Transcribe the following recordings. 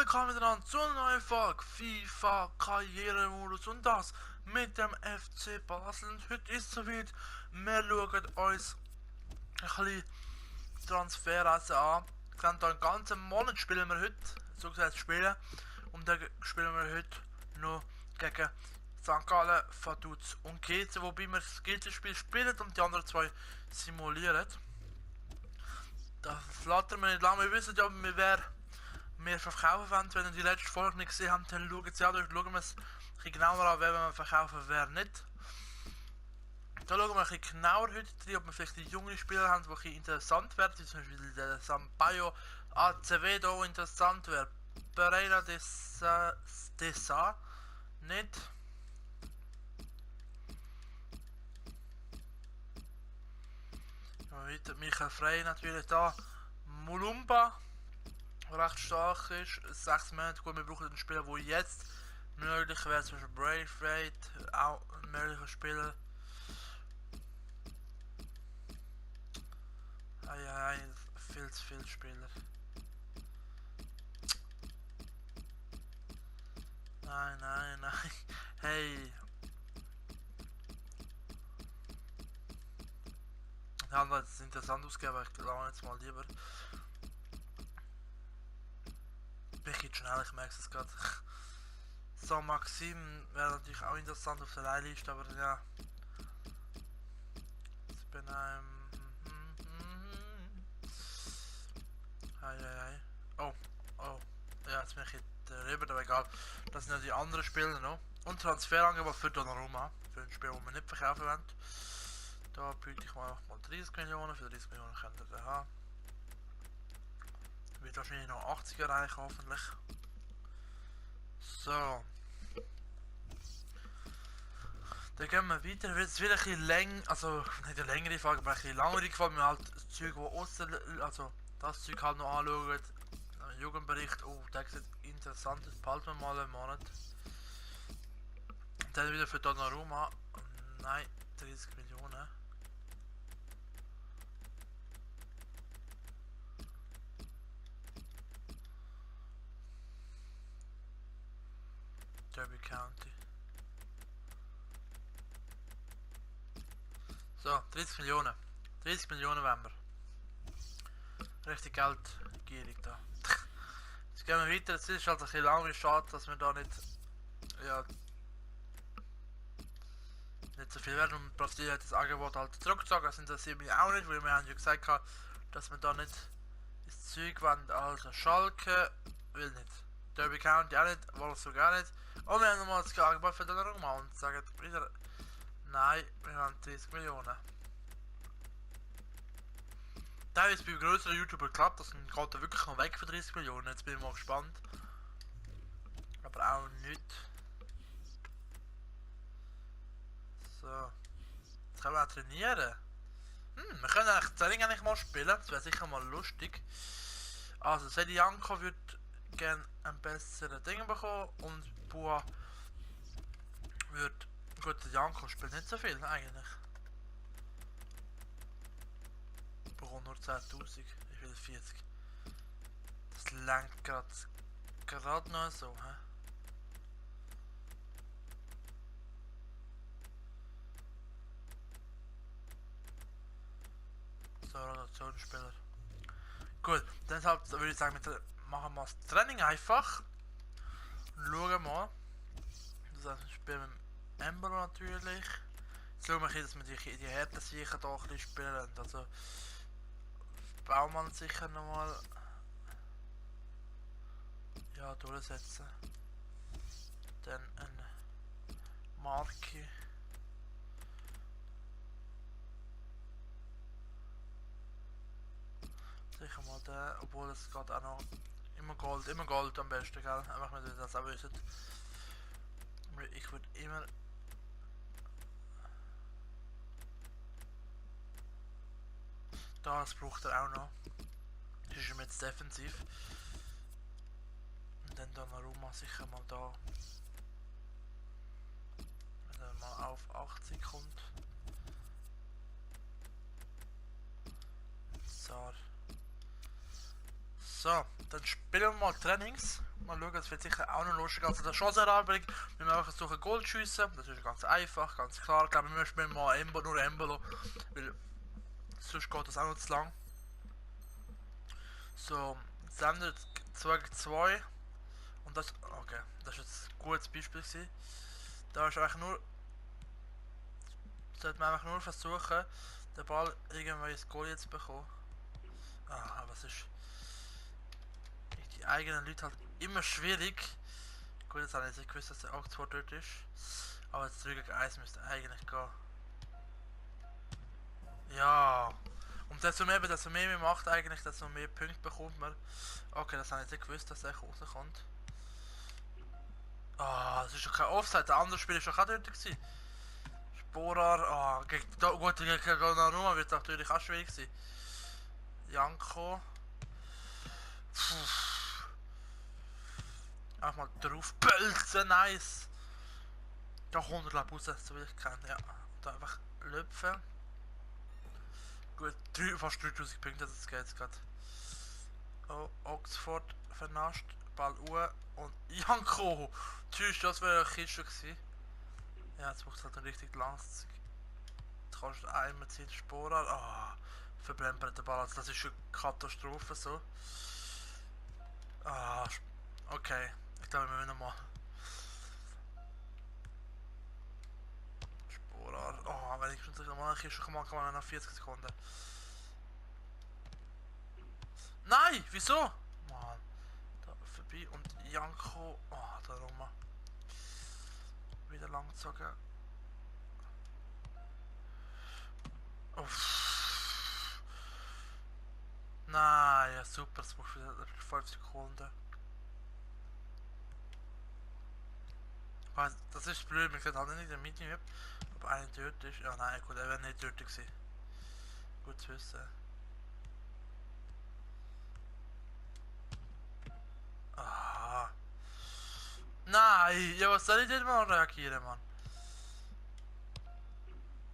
willkommen miteinander zu einer neuen Folge FIFA Karrieremodus und das mit dem FC Basel. Und heute ist es soweit, wir schauen uns ein bisschen Transferreisen an. Wir haben hier einen ganzen Monat spielen wir heute, so gesagt spielen, und dann spielen wir heute noch gegen St. Gallen, Vaduz und GC, wobei wir das GC-Spiel spielen und die anderen zwei simulieren. Das lassen wir nicht lange, wir wissen ja, wir verkaufen wollen. Wenn ihr die letzte Folge nicht gesehen habt, dann schaut sie an, schauen wir es ein bisschen genauer an, wer wir verkaufen, wer nicht. Da schauen wir ein bisschen genauer heute rein, ob wir vielleicht die jungen Spieler haben, die ein bisschen interessant werden, wie zum Beispiel der Sampaio ACV hier interessant wäre. Pereira Dessa nicht. Ja, weiter Michael Frey natürlich da. Mulumba, recht stark ist, 6 Monate. Gut, wir brauchen einen Spieler, der jetzt möglich wäre, zum Beispiel Braithwaite, auch ein möglicher Spieler. Viel zu viele Spieler. Nein. Hey. Ja, das ist interessant ausgegeben, aber ich lasse jetzt mal lieber. Bin ich jetzt schnell, ich merke es gerade. So, Maxim wäre natürlich auch interessant auf der Leihliste, aber ja. Ich bin Oh. Ja, jetzt bin ich drüber, aber egal. Das sind ja die anderen Spieler noch. Und Transferangebot für Donnarumma. Für ein Spiel, das wir nicht verkaufen wollen. Da biete ich mal 30 Millionen. Für 30 Millionen könnt ihr den haben. Wird wahrscheinlich noch 80 erreichen, hoffentlich. So. Dann gehen wir weiter. Wird es wieder ein bisschen länger, also nicht eine längere Folge, aber ein bisschen langweilig gefallen. Wir halt das Zeug, wo außen, also das Zeug halt noch anschauen. Jugendbericht, oh, der sieht interessant, das behalten wir mal einen Monat. Und dann wieder für Donnarumma. Nein, 30 Millionen. Derby County. So, 30 Millionen. 30 Millionen wollen wir. Richtig geldgierig da. Jetzt gehen wir weiter. Es ist halt ein bisschen lang, schade, dass wir da nicht, ja, nicht so viel werden. Und Brasilien hat das Angebot halt zurückgezogen. Das interessiert mich auch nicht, weil wir haben ja gesagt, dass wir da nicht das Zeug wollen. Also Schalke will nicht. Derby County auch nicht, Wolfsburg auch nicht. Und wir haben nochmal das Angebot für den Roma und sagen wieder, nein, wir haben 30 Millionen. Da ist bei größeren YouTuber geklappt, das geht er wirklich noch weg für 30 Millionen. Jetzt bin ich mal gespannt. Aber auch nicht. So. Jetzt können wir auch trainieren. Wir können eigentlich Training eigentlich mal spielen. Das wäre sicher mal lustig. Also, Sedianko würde gerne einen besseren Ding bekommen. Und Bua würde. Gut, Sedianko spielt nicht so viel eigentlich. Bekommt nur 10.000. Ich will 40. Das lenkt gerade noch so, hä? So, Rotationsspieler. Gut, dann würde ich sagen, machen wir das Training einfach. Und schauen mal. Das heißt, wir spielen mit dem Ember natürlich. Jetzt schauen wir, dass wir die Härte sicher hier ein bisschen spielen. Also Baumann sicher nochmal, ja, durchsetzen. Dann ein Marki. Sicher mal der, obwohl es geht auch noch immer Gold am besten, gell? Einfach wenn ihr das auch wisst. Ich würde immer das braucht er auch noch. Das ist ihm jetzt defensiv. Und dann Donnarumma sicher mal da. Wenn er mal auf 80 kommt. So. So, dann spielen wir mal Trainings. Mal schauen, das wird sicher auch noch lustig. Also der Chancenarbeit, wir müssen einfach versuchen Gold zu schiessen. Das ist ganz einfach, ganz klar. Ich glaube, wir müssen mal nur Embolo, weil sonst geht das auch noch zu lang. So, Sender 2 gegen 2. Und das, okay, das ist jetzt ein gutes Beispiel gewesen. Da ist eigentlich nur, sollte man einfach nur versuchen, den Ball irgendwie ins Goal jetzt zu bekommen. Ah, aber es ist die eigenen Leute halt immer schwierig. Gut, jetzt habe ich nicht gewusst, dass der Oxford dort ist. Aber jetzt 3 gegen 1 müsste eigentlich gehen. Ja. Und desto mehr man macht eigentlich, desto mehr Punkte bekommt man. Okay, das habe ich nicht gewusst, dass er rauskommt. Ah, das ist doch kein Offside. Der andere Spiel ist doch auch dort gewesen. Sporar, gut, gegen Donnarumma wird es natürlich auch schwierig sein. Janko. Einfach mal drauf bölzen, nice. Da 100 raus, so wie ich kenne, ja. Da einfach löpfen. Gut, fast 3000 Punkte, das geht jetzt gerade. Oh, Oxford vernascht, Ball Uhr und Janko! Tschüss, das wäre eine Kiste gewesen. Ja, jetzt braucht es halt noch richtig langsam. Jetzt kannst du einmal ziehen, Sporer. Ah, verbremmt der Ball, also das ist schon eine Katastrophe so. Ah, okay. Ich glaube, wir müssen nochmal. Sporer. Oh, wenn ich schon nochmal eine Kiste machen kann, man nach 40 Sekunden. Nein, wieso? Mann. Da vorbei und Janko. Oh, da rum. Wieder lang gezogen. Uff. Nein, ja super, das braucht wieder 5 Sekunden. Das ist blöd, man sieht halt nicht in der Mitte, ob einer dort ist. Ja nein, gut, er wäre nicht dort gewesen. Gut zu wissen. Ah. Nein, ja was soll ich denn mal reagieren, Mann?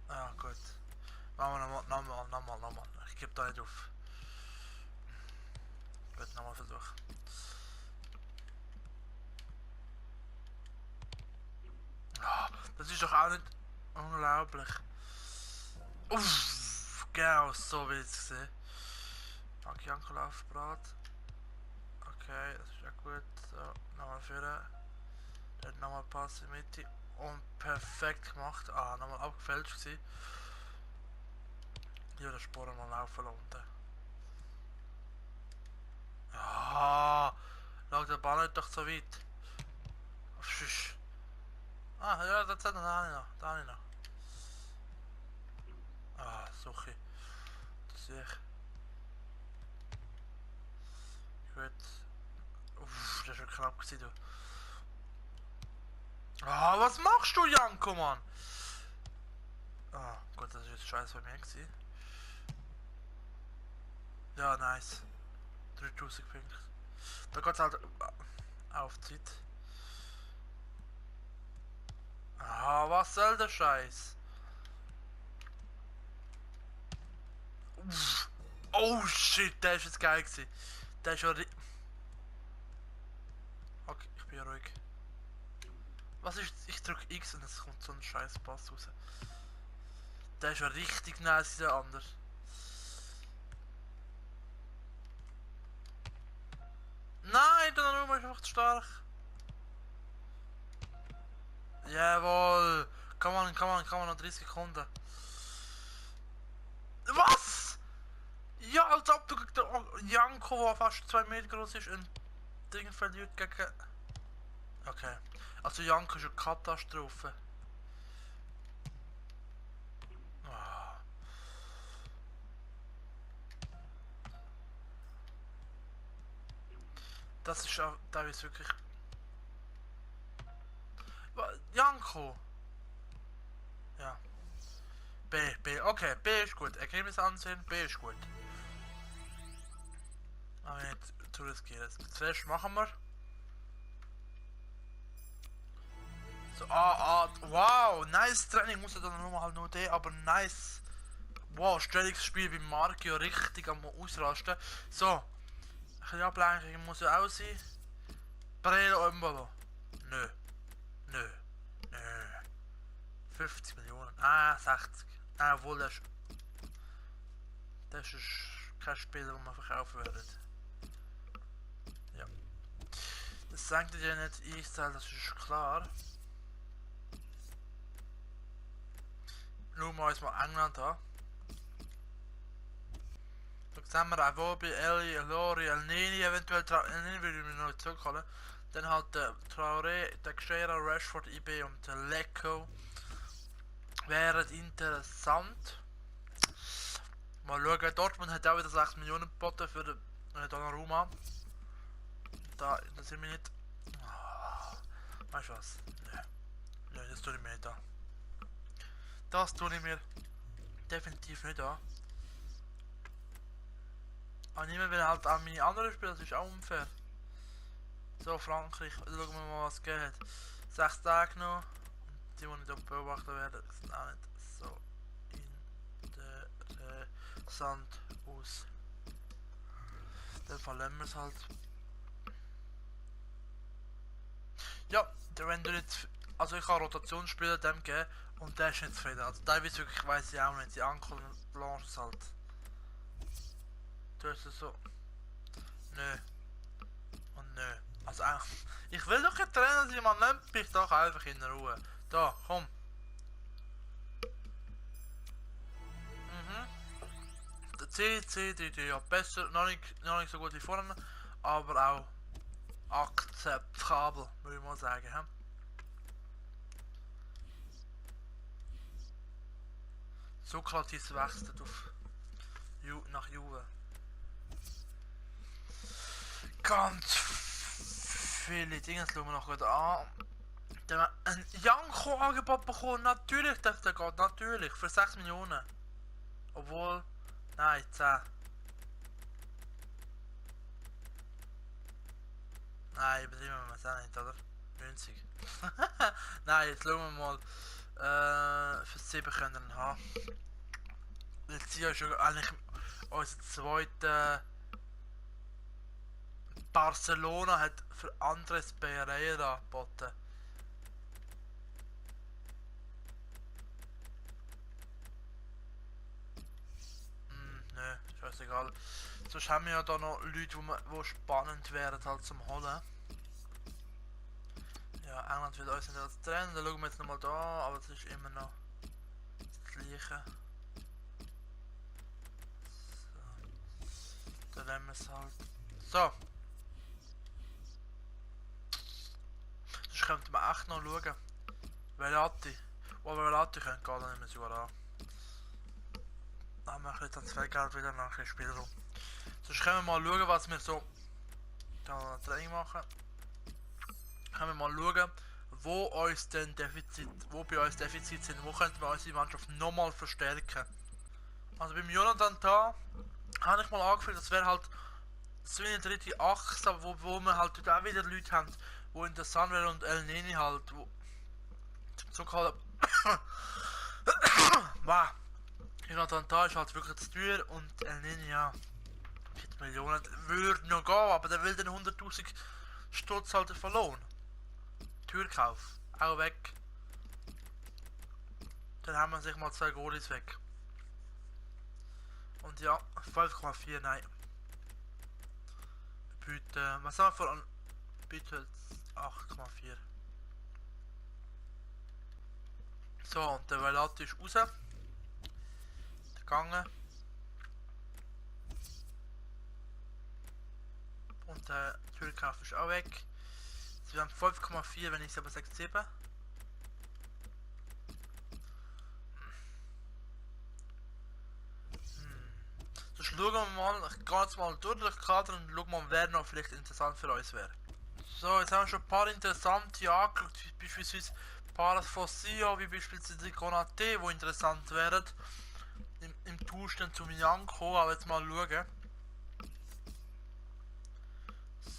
Ja gut. Machen wir nochmal. Ich gebe da nicht auf. Gut, nochmal Versuch. Ah, das ist doch auch nicht unglaublich. Uff, genau, so will ich es sehen. Danke, Janko Laufbrat. Okay, das ist ja gut. So, nochmal führen. Dort nochmal Pass in die Mitte. Und perfekt gemacht. Ah, nochmal abgefälscht gewesen. Hier der Sporen mal laufen unten. Ja, lag der Ball nicht doch so weit. Schuss. Ah, ja, das hat noch. Da habe ich noch. Ah, Suche. Das sehe ich. Gut. Uff, das ist schon knapp gewesen, du. Ah, was machst du, Janko, Mann? Ah, gut, das ist jetzt scheiße bei mir gewesen. Ja, nice. 3000 Punkte. Da geht's halt auf Zeit. Ah, was soll der Scheiß? Uff. Oh shit, der ist jetzt geil gewesen. Der ist schon. Okay, ich bin ja ruhig. Was ist. Ich drücke X und es kommt so ein scheiß Pass raus. Der ist ja richtig nice, der andere. Nein, der Nummer ist einfach zu stark. Jawohl. Komm on, noch 30 Sekunden. Was? Ja, als ob du gegen den Janko, der fast 2 Meter groß ist, ein Ding verliert gegen. Okay. Also Janko ist eine Katastrophe. Ah. Das ist auch, da ist wirklich. Janko! Ja. B, okay, B ist gut. Ergebnis ansehen, B ist gut. Aber nicht zu riskieren. Zuerst machen wir. So, wow, nice Training, muss er dann nochmal halt nur D, aber nice. Wow, Stellungsspiel bei Mario richtig am Ausrasten. So, ein bisschen Ablenkung muss ja auch sein. Brelo Embolo. Nö. Nö. Nö. 50 Millionen. Ah, 60. Ah, obwohl das ist kein Spieler, den man verkaufen würde. Ja. Das sagt ja nicht einstellen, das ist klar. Schauen wir uns mal England an. Da sehen wir auch Wobi, Eli, Lori, El Nini, eventuell El Nini würde ich mir noch zurückholen. Dann halt der Traoré, der Gschera, Rashford, IB und der Lecco. Wäre interessant. Mal schauen, Dortmund hat auch wieder 6 Millionen geboten für den Donnarumma. Da sind wir nicht. Weißt du was? Nö, das tue ich mir nicht an. Das tue ich mir definitiv nicht an. Aber niemand will halt an meine anderen Spiele, das ist auch unfair. So, Frankreich, schauen wir mal, was es gegeben hat. 6 Tage noch. Und die nicht beobachtet werden, sind auch nicht so interessant aus. Dann verlieren wir es halt. Ja, wenn du jetzt. Also ich kann Rotationsspieler dem geben und der ist nicht zufrieden. Also teilweise wirklich weiss ich auch nicht. Die Anker Blanches halt. Du hast es so. Nö. Und nö. Also ich will doch nicht trennen, dass jemand nimmt mich doch einfach in Ruhe. Da, komm. Der C, ja besser, noch nicht so gut wie vorne, aber auch akzeptabel, würde ich mal sagen. He? Sokrates wechselt nach Juve. Ganz viele Dinge schauen wir noch gut an. Dann haben wir ein Janko-Angebot bekommen, natürlich, der geht natürlich, für 6 Millionen. Obwohl, nein, 10. Nein, übertrieben wir es auch nicht, oder? 90. Nein, jetzt schauen wir mal. Für 7 können wir haben. Jetzt sind ja schon eigentlich unser zweiter. Barcelona hat für Andres Pereira geboten. Nö, scheißegal. Sonst haben wir ja da noch Leute, die spannend wären halt zum Holen. Ja, England wird uns nicht als trennen, dann schauen wir jetzt nochmal da, aber es ist immer noch das gleiche. So. Dann nehmen wir es halt. So. Sonst könnte man echt noch schauen. Velati. Oh, Velati könnte gehen, dann nehmen wir sogar an. Dann haben wir ein bisschen Transfergeld wieder, nach ein Spielraum. Sonst können wir mal schauen, was wir so da Training machen. Können wir mal schauen, wo bei uns Defizit sind, wo könnten wir unsere Mannschaft nochmal verstärken. Also beim Jonathan da habe ich mal angefühlt, das wäre halt so eine dritte Achse, wo wir halt auch wieder Leute haben, die interessant wären und El Neni halt, wo zum Zug halt wow. Jonathan da ist halt wirklich zu teuer und El Neni, ja, 4 Millionen würde noch gehen, aber der will den 100.000 Stutz halt verloren. Türkauf, auch weg. Dann haben wir sich mal 2 Goalies weg. Und ja, 5,4, nein. Bitte, was haben wir vor an? Bitte 8,4. So, und der Velati ist raus. Gegangen. Und der Türkauf ist auch weg. Wir haben 5,4, wenn ich es aber 6,7. So, schauen wir mal, ich gehe jetzt mal durch den Kader und schauen mal, wer noch vielleicht interessant für uns wäre. So, jetzt haben wir schon ein paar interessante angeschaut, wie beispielsweise Paras Fossio, wie beispielsweise Konate, die interessant wären. Im Zustand zum Janko, aber jetzt mal schauen.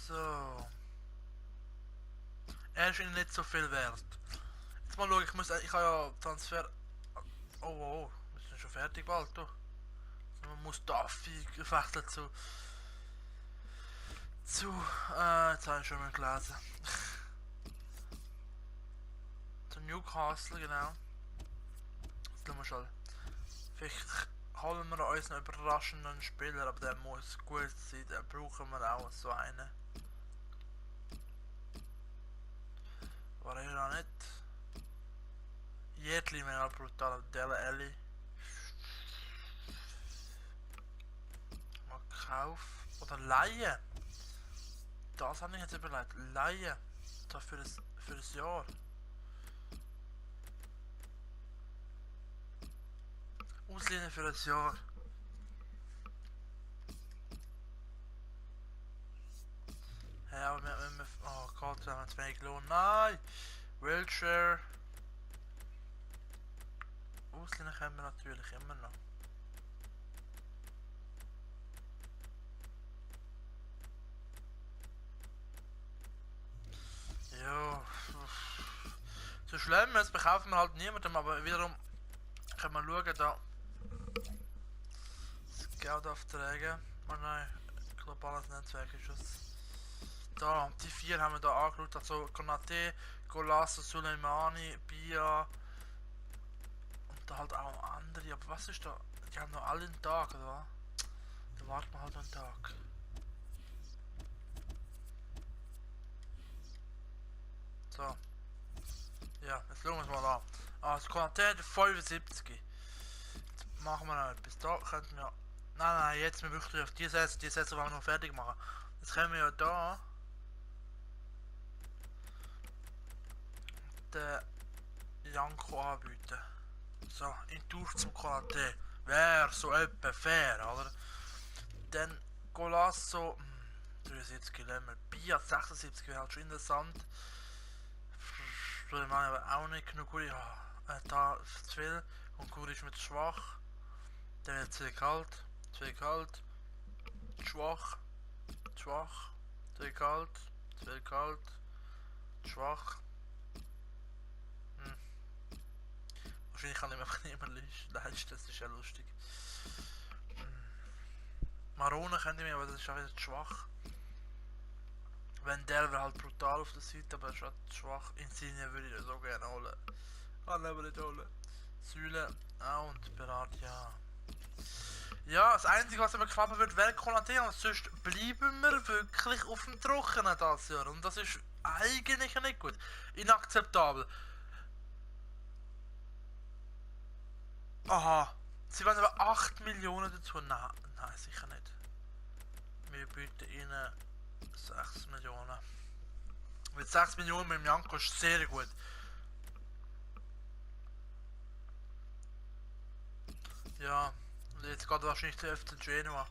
So. Er ist ihnen nicht so viel wert. Jetzt mal schauen, ich habe ja Transfer. Oh, wir sind schon fertig bald, du. Man muss Duffy wechseln zu Zu, jetzt habe ich schon mal gelesen. Zu Newcastle, genau. Jetzt schauen wir schon. Vielleicht holen wir uns einen überraschenden Spieler, aber der muss gut sein, den brauchen wir auch so einen. War er auch nicht? Jedli wäre brutal, Dele Alli. Mal kaufen. Oder leihen. Das habe ich jetzt überlegt. Leihen. Das für ein Jahr. Ausleihen für ein Jahr. Ja, aber wir oh Gott, wir haben zu wenig Lohn. Nein! Wheelchair. Ausleihen können wir natürlich immer noch. Ja. So schlimm, jetzt bekaufen wir halt niemandem, aber wiederum können wir schauen, da das Geldaufträge. Oh nein, globales Netzwerk ist es. Da, die 4 haben wir da angeschaut, also Konate, Golasso, Suleimani, Bia und da halt auch andere, aber was ist da? Die haben noch alle einen Tag, oder? Da warten wir halt einen Tag. So. Ja, jetzt schauen wir es mal an. Also Konate 75. Jetzt machen wir noch etwas. Da könnten wir... Nein, jetzt wir wirklich auf die Sätze wollen wir noch fertig machen. Jetzt können wir ja da... den Janko anbieten. So, in Tausch zum Konate. Wäre so etwa fair, oder? Dann Golasso 73 lämmer. Bia 76 wäre halt schon interessant. Soll man aber auch nicht genug Guri haben. Da zu viel. Und Guri ist mit schwach. Dann wird zu kalt. Zu kalt. Schwach. Schwach. Zu kalt. Zu kalt. Schwach. Wahrscheinlich kann ich mir einfach nicht mehr leisten, das ist ja lustig. Marone könnte ich mir, aber das ist auch wieder zu schwach. Wenn der wäre halt brutal auf der Seite, aber das ist halt zu schwach. Insigne würde ich so gerne holen. Kann aber nicht holen. Säule auch und Berat, ja. Ja, das Einzige, was aber klappen wird, wäre Konaté, und sonst bleiben wir wirklich auf dem Trockenen das Jahr. Und das ist eigentlich nicht gut. Inakzeptabel. Aha. Sie wollen aber 8 Millionen dazu. Nein, sicher nicht. Wir bieten ihnen 6 Millionen. Mit 6 Millionen mit dem Janko ist sehr gut. Ja, und jetzt geht wahrscheinlich der FC Genua.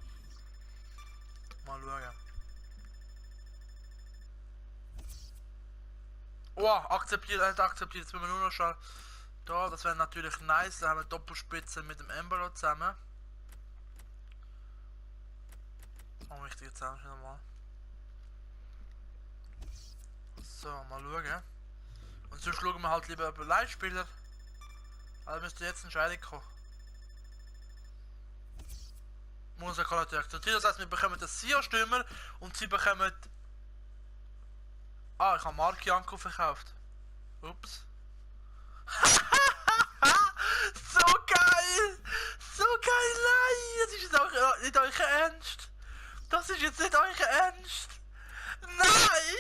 Mal schauen. Oh, akzeptiert, akzeptiert. Jetzt müssen wir nur noch schauen. Da, das wäre natürlich nice. Da haben wir Doppelspitze mit dem Embolo zusammen. Oh, richtig, jetzt auch wieder mal. So, mal schauen. Und sonst schauen wir halt lieber über Leihspieler. Also müsste jetzt Entscheidung kommen. Muss er natürlich akzeptieren. Das heißt, wir bekommen den SIA-Stürmer und sie bekommen. Ah, ich habe Marc Janko verkauft. Ups. So geil! So geil! Nein! Das ist jetzt auch nicht euer Ernst! Das ist jetzt nicht euer Ernst! Nein!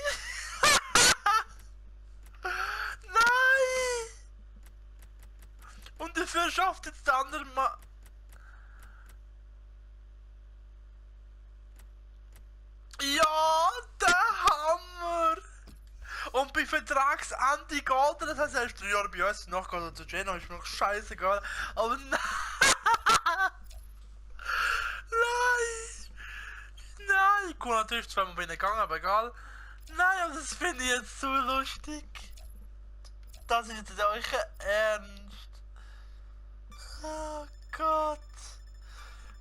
Nein! Und dafür schafft jetzt der andere mal. Ja, der Hammer! Und bei Vertragsende geht er, das heißt, er ist 3 Jahre bei uns, nachher geht er zu Genoa, ist mir noch scheißegal. Aber nein! Nein! Nein! Ich bin natürlich zweimal bei ihnen gegangen, aber egal. Nein, aber das finde ich jetzt so lustig. Das ist jetzt euch Ernst. Oh Gott.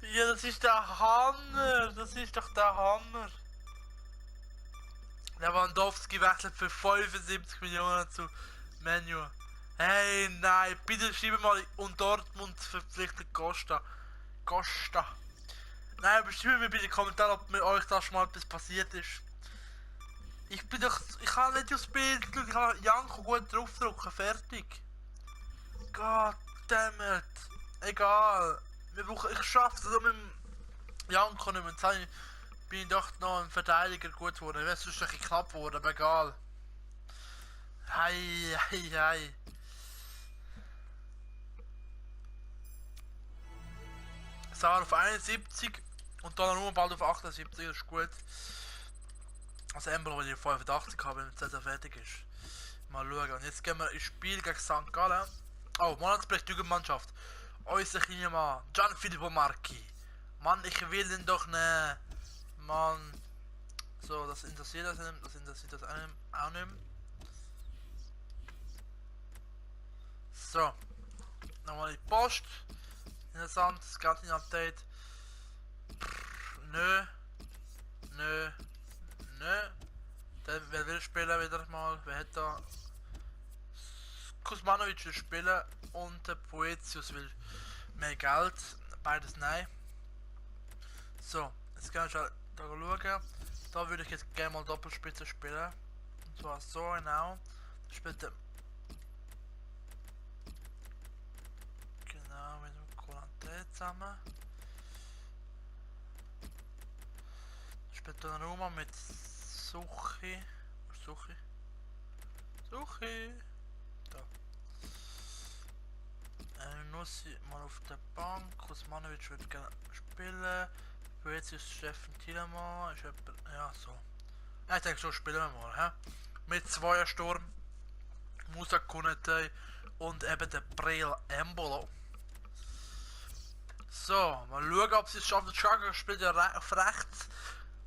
Ja, das ist der Hammer. Das ist doch der Hammer. Lewandowski wechselt für 75 Millionen zu Menu. Hey, nein, bitte schreibe mal und Dortmund verpflichtet Costa. Costa. Nein, bestimmt mir bei den Kommentaren, ob mit euch da schon mal etwas passiert ist. Ich kann nicht aufs Bild schauen, ich kann Janko gut draufdrücken, fertig. God damn it. Egal. Ich schaffe es mit dem Janko nicht mehr. Jetzt bin ich doch noch ein Verteidiger gut geworden. Ich weiß, sonst ein bisschen knapp geworden, aber egal. Hei, hei, hei. Sar auf 71 und dann nur bald auf 78, das ist gut. Also Embolo, weil ich 85 habe, wenn die Saison fertig ist. Mal schauen. Und jetzt gehen wir ins Spiel gegen St. Gallen. Oh, Monatsbericht Jugendmannschaft. Unser kleiner Mann, Gianfilippo Marchi. Mann, ich will ihn doch ne. Mann. So, das interessiert das einem auch nicht. So. Nochmal die Post. Interessant, Scouting-Update. Nö. Nö. Nö. Dann, wer will spielen wieder mal? Wer hat da? Kuzmanovic will spielen und der Boetius will mehr Geld. Beides nein. So, jetzt gehen wir schon da schauen. Da würde ich jetzt gerne mal Doppelspitze spielen. Und zwar so genau. Spielt der genau mit dem Colante zusammen. Spielt dann Roma mit Suchi. Suchi. Da. Nussi mal auf der Bank. Kuzmanovic wird gerne spielen. Jetzt ist Steffen Tielemans. Ist etwa, ja, so. Ich denke, so spielen wir mal. He? Mit Zweiersturm. Musa Konate und eben der Breel Embolo. So, mal schauen, ob sie es schaffen. Schaga spielt ja auf rechts.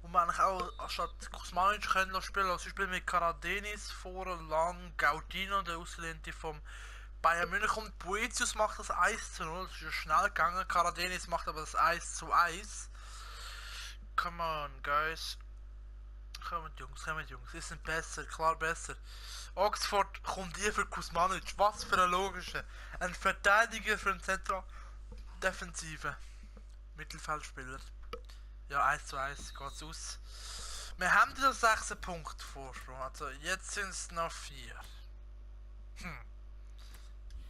Und man eigentlich auch anstatt Kuzmanovic können spielen. Also sie spielen mit Karadenis vor lang Gaudino, der Ausgelehnte vom Bayern München. Und Boetius macht das 1:0. Das ist ja schnell gegangen. Karadenis macht aber das 1:1. Come on, guys. Kommt Jungs. Sie sind besser, klar besser. Oxford kommt hier für Kuzmanovic. Was für ein logischer. Ein Verteidiger für einen Zentraldefensive. Mittelfeldspieler. Ja, 1:1 geht's aus. Wir haben wieder 6 Punkte Vorsprung. Also jetzt sind es noch 4.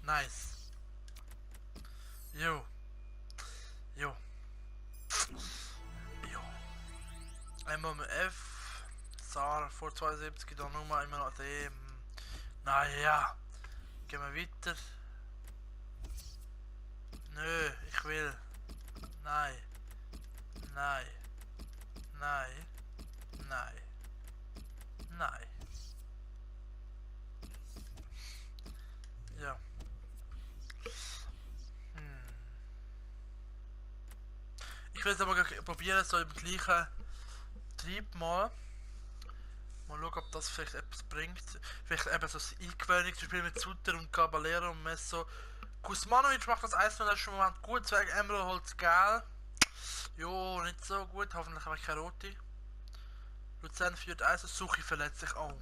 Nice. Jo. Einmal mit F. Sar vor 72, dann nochmal immer noch dem. Naja. Gehen wir weiter. Nö, ich will. Nein. Ja. Ich will es aber probieren, so im gleichen Trieb mal. Mal schauen, ob das vielleicht etwas bringt. Vielleicht eben so ein Eingewöhnungsspiel mit Sutter und Caballero und Messo. Kuzmanovic macht das 1:0 in ersten Moment gut, Zwerg Embolo holt geil. Jo, nicht so gut, hoffentlich habe ich keine rote. Luzern führt 1, Suchi verletzt sich. Oh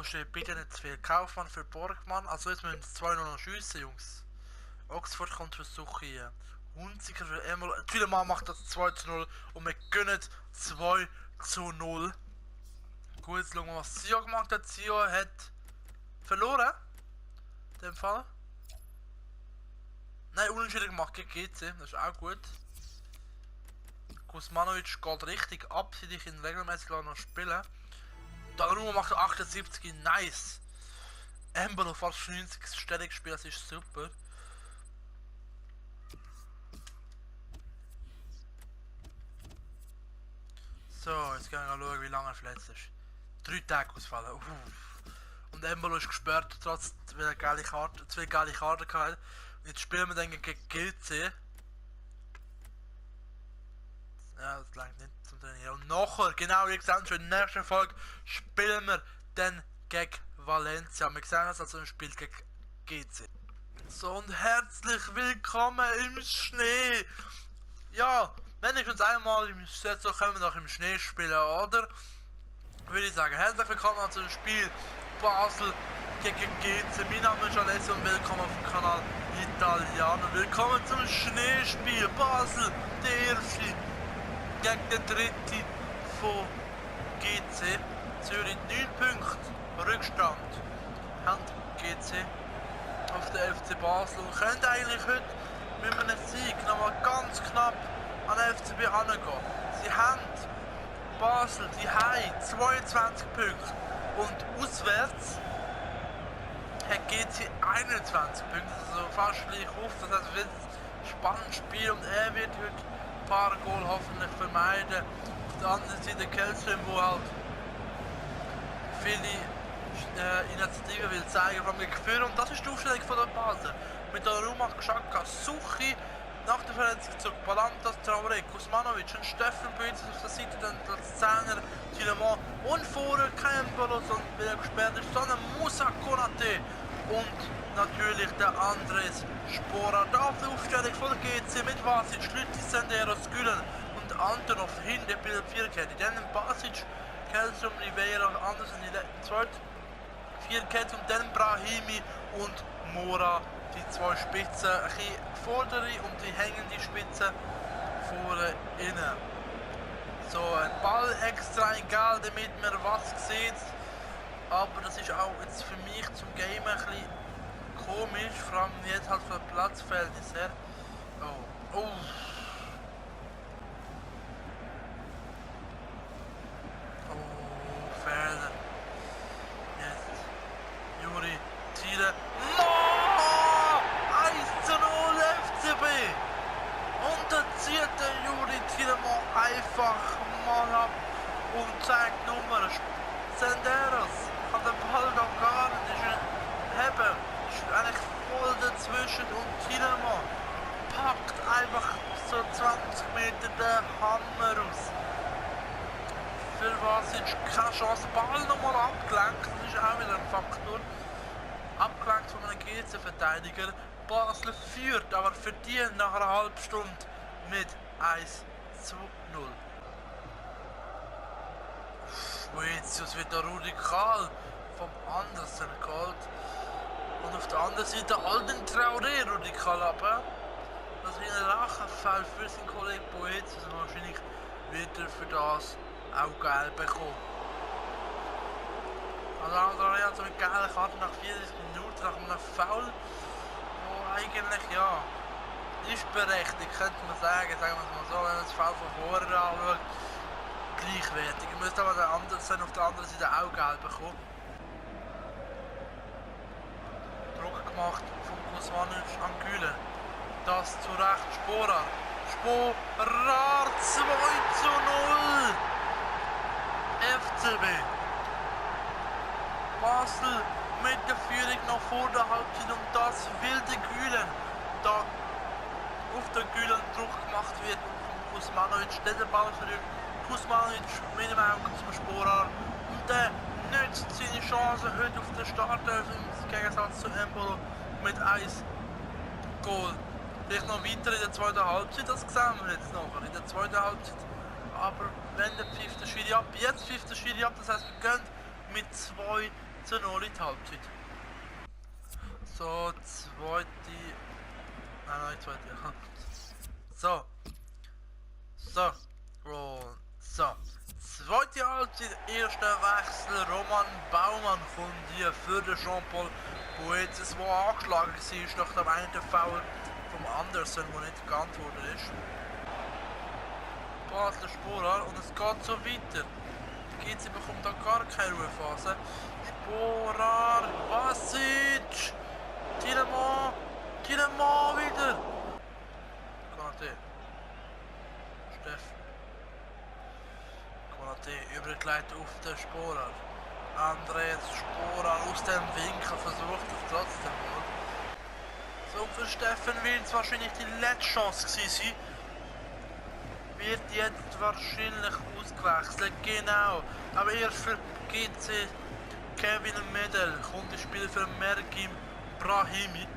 shit, bitte nicht zu viel. Kaufmann für Borgmann. Also jetzt müssen wir 2 noch schiessen, Jungs. Oxford kommt für Suchi hier. Hunziker für Embolo. Tielemans macht das 2:0 und wir gönnen 2:0. Gut, jetzt schauen wir, was Sio gemacht hat. Sio hat verloren. In dem Fall. Nein, unentschieden gemacht gegen GC. Das ist auch gut. Kuzmanovic geht richtig ab, sie dich in regelmäßig noch spielen. Donnarumma macht 78, nice. Embolo fast 90 Stellung gespielt, das ist super. So, jetzt gehen wir schauen, wie lange er verletzt ist. 3 Tage ausfallen. Und Embolo ist gesperrt, trotz 2 geile Karten gehabt. Und jetzt spielen wir dann gegen GC. Ja, das langt nicht zum Trainieren. Und nachher, genau wie gesagt, schon in der nächsten Folge spielen wir dann gegen Valencia. Wir sehen uns also im Spiel gegen GC. So, und herzlich willkommen im Schnee. Ja, wenn ich uns einmal im Saison können wir noch im Schnee spielen, oder? Würde ich sagen, herzlich willkommen zu dem Spiel Basel gegen GC. Mein Name ist Alessio und willkommen auf dem Kanal Italiano. Willkommen zum Schneespiel Basel, der erste gegen den dritten von GC. Zürich 9 Punkte Rückstand haben GC auf der FC Basel und können eigentlich heute mit einem Sieg nochmal ganz knapp an den FCB herangehen. Sie haben Basel, die haben 22 Punkte und auswärts hat GC 21 Punkte, also fast gleich auf. Das heißt, es wird ein spannendes Spiel und er wird heute ein paar Goal hoffentlich vermeiden. Auf der anderen Seite Kelsen, wo halt viele Initiativen will zeigen vom Gefühl, und das ist die Aufstellung von der Basel. Mit Donnarumma, Xhaka, Suchi, nach der Verletzung zurück Balantas, Traoré, Kuzmanovic und Steffen Böitz auf der Seite, dann als Zehner Tielemans und vorher kein Embolo, sondern wieder gesperrt ist, sondern Moussa Konaté und natürlich der Andres Spora. Da auf der Aufstellung von der GC mit Vasic, Lütti, Senderos, Gülen und Antonov hinter der Vierkette. Dann Basic, Kelsom, Rivera, Andersen in der zweiten Vierkette und dann Brahimi und Mora. Die zwei Spitzen, ein bisschen vordere und die hängende Spitze vorne innen. So, ein Ball extra egal, damit man was sieht. Aber das ist auch jetzt für mich zum Game ein bisschen komisch, vor allem jetzt halt von der Platzverhältnis her. Oh, oh. Oh, Fehler. Jetzt. Juri, Ziele. Und dann zieht der Juri Tielemans einfach mal ab und zeigt Nummern. Senderos kann den Ball noch gar nicht haben. Ist eigentlich voll dazwischen und Tielemans packt einfach so 20 Meter den Hammer raus. Für Vasic keine Chance. Ball nochmal abgelenkt, das ist auch wieder ein Faktor. Abgelenkt von einem GC-Verteidiger. Basel führt, aber verdient nach einer halben Stunde mit 1:0. Jetzt wird der Radikal vom Andersen geholt. Und auf der anderen Seite Alden Traoré Radikal ab. Das ist ein Lachenfall für seinen Kollegen Boetius. Und wahrscheinlich wird er für das auch gelb bekommen. Also Traoré hat so eine geile Karte nach 40 Minuten nach einem Foul. Eigentlich ja, ist berechtigt, könnte man sagen wir es mal so, wenn man das Fall von vorher anschaut, gleichwertig. Ihr müsst aber auf der anderen Seite auch Geld bekommen. Druck gemacht von Kuzmanovic an Gülen. Das zu Recht Spora. Spora 2:0. FCB. Basel mit der Führung noch vor der Halbzeit und das wilde Gülen. Da auf der Gülen Druck gemacht wird von Kuzmanovic, der den Ball verliert. Kuzmanovic mit dem Auge zum Spora und der nützt seine Chance heute auf der Startelf im Gegensatz zu Embolo mit 1 Goal. Vielleicht noch weiter in der zweiten Halbzeit, das sehen wir jetzt noch in der zweiten Halbzeit. Aber wenn der pfeift der Schiri ab, jetzt pfeift der Schiri ab, das heisst wir gehen mit 2:0 in die Halbzeit. So, zweite. Nein, zweite. So. Zweite Halbzeit, erster Wechsel. Roman Baumann kommt hier für den Jean-Paul Boetius, der angeschlagen war nach dem einen Foul vom Andersen, der nicht geantwortet ist. Basler Spora und es geht so weiter. GC bekommt da gar keine Ruhephase. Spora, Vasic, Tielemans wieder. Konaté. Steffen. Konaté übergeleitet auf den Spora. Andres Spora aus dem Winkel versucht es trotzdem mal. So, für Steffen wird es wahrscheinlich die letzte Chance gewesen sein. Wird jetzt wahrscheinlich ausgewechselt, genau. Aber erst für GC Kevin Medel kommt das Spiel für Mergim Brahimi.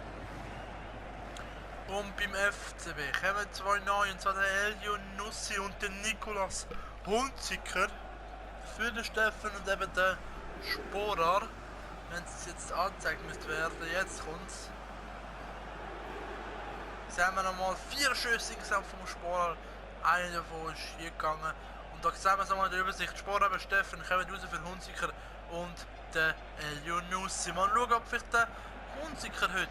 Und beim FCB kommen zwei neue, und zwar der Elio Nussi und der Nicolas Hunziker für den Steffen und eben den Sporar. wenn es jetzt angezeigt müsste werden, jetzt kommt's. Jetzt haben wir nochmal 4 Schüsse insgesamt vom Sporer. Einer davon ist hier gegangen. Und da sehen wir es nochmal in der Übersicht. Sporer bei Steffen kommen raus für Hunziker und der Junussi. Mal schauen, ob vielleicht der Hunziker heute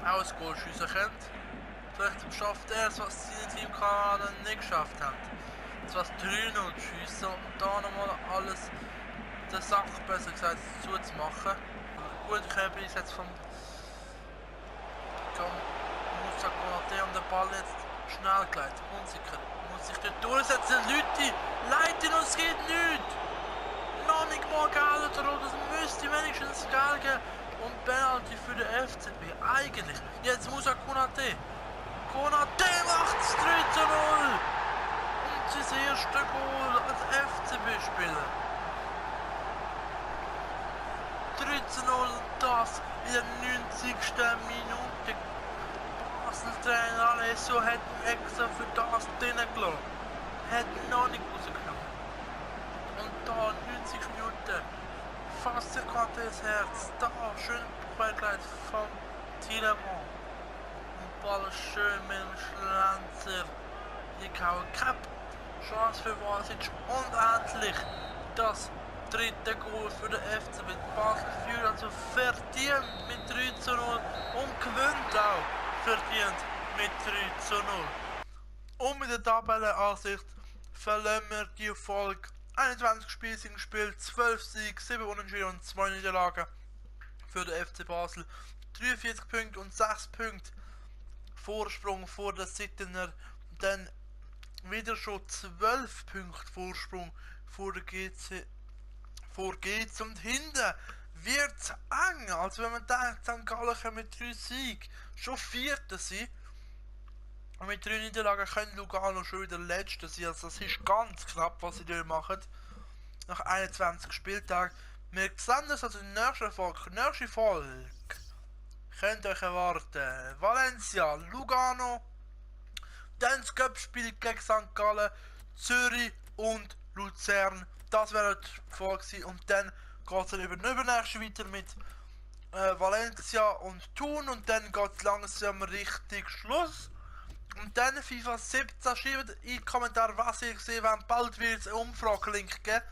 auch ein Goal schiessen könnte. Vielleicht schafft er es, was seine Teamkameraden nicht geschafft haben. Das was 3-0 schiessen und da nochmal alles der Sache besser gesagt zuzumachen. Gut Körper ist jetzt vom Moussa Konaté und der Ball jetzt schnell geleitet. Unsicher. Muss sich dort durchsetzen. Leute, leiten und es geht nichts. Noch nicht mal Geld oder rot. Es müsste wenigstens Geld geben. Und Penalty für den FCB. Eigentlich. Jetzt Moussa Konaté. Konaté macht es 3-0. Und sein erstes Goal als FCB-Spieler. 3-0 und das in der 90. Minute. Basel-Trainer Alessio hat ihn extra für das drinnen gelassen. Hat ihn noch nicht rausgenommen. Und da 90 Minuten. Fast gerade das Herz. Da schön Ballgleit vom Tielemans. Und Ball schön mit dem Schlanzer. Hier gehauen. Cap. Chance für Vasic. Und endlich das dritte Goal für den FCB. Basel führt also verdient mit 3-0 und gewinnt auch verdient mit 3-0. Und mit der Tabellenansicht verlieren wir die Erfolg. 21 Spiele sind gespielt, 12 Siege, 7 Unentschieden und 2 Niederlagen für den FC Basel. 43 Punkte und 6 Punkte Vorsprung vor der Sittener. Dann wieder schon 12 Punkte Vorsprung vor der GC. Vor geht's und hinten wird's eng. Also wenn man denkt, St. Gallen kann mit 3 Siegen schon Vierter sein. Und mit 3 Niederlagen können Lugano schon wieder Letzter sein. Also das ist ganz knapp, was sie dort machen. Nach 21 Spieltagen. Wir sehen das also in der nächsten Folge. Nächste Folge könnt ihr euch erwarten. Valencia, Lugano. Dann das Cup-Spiel gegen St. Gallen, Zürich und Luzern. Das wäre die Folge und dann geht es dann übernächst weiter mit Valencia und Thun und dann geht es langsam richtig Schluss. Und dann FIFA 17, schreibt in die Kommentare, was ihr gesehen habt. Bald wird es einen Umfrage-Link geben.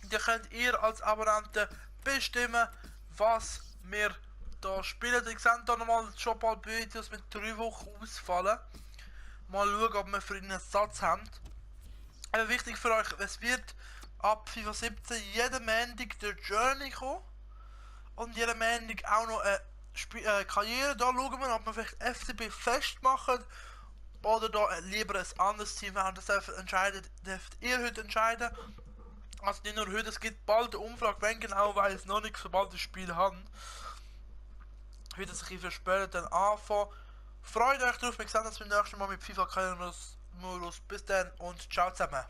Da könnt ihr als Abonnenten bestimmen, was wir da spielen. Ihr seht hier nochmal schon bald Videos mit 3 Wochen ausfallen. Mal schauen, ob wir für ihn einen Satz haben. Aber wichtig für euch, es wird ab FIFA 17 jeden Montag der Journey kommen. Und jeden Montag auch noch eine Karriere. Da schauen wir, ob wir vielleicht FCB festmachen. Oder da lieber ein anderes Team haben. Das dürft ihr heute entscheiden. Also nicht nur heute, es gibt bald eine Umfrage, wenn genau, weil es noch nicht so bald das Spiel haben. Heute sich für später dann anfangen. Freut euch drauf, wir sehen uns beim nächsten Mal mit FIFA Modus. Bis dann und ciao zusammen.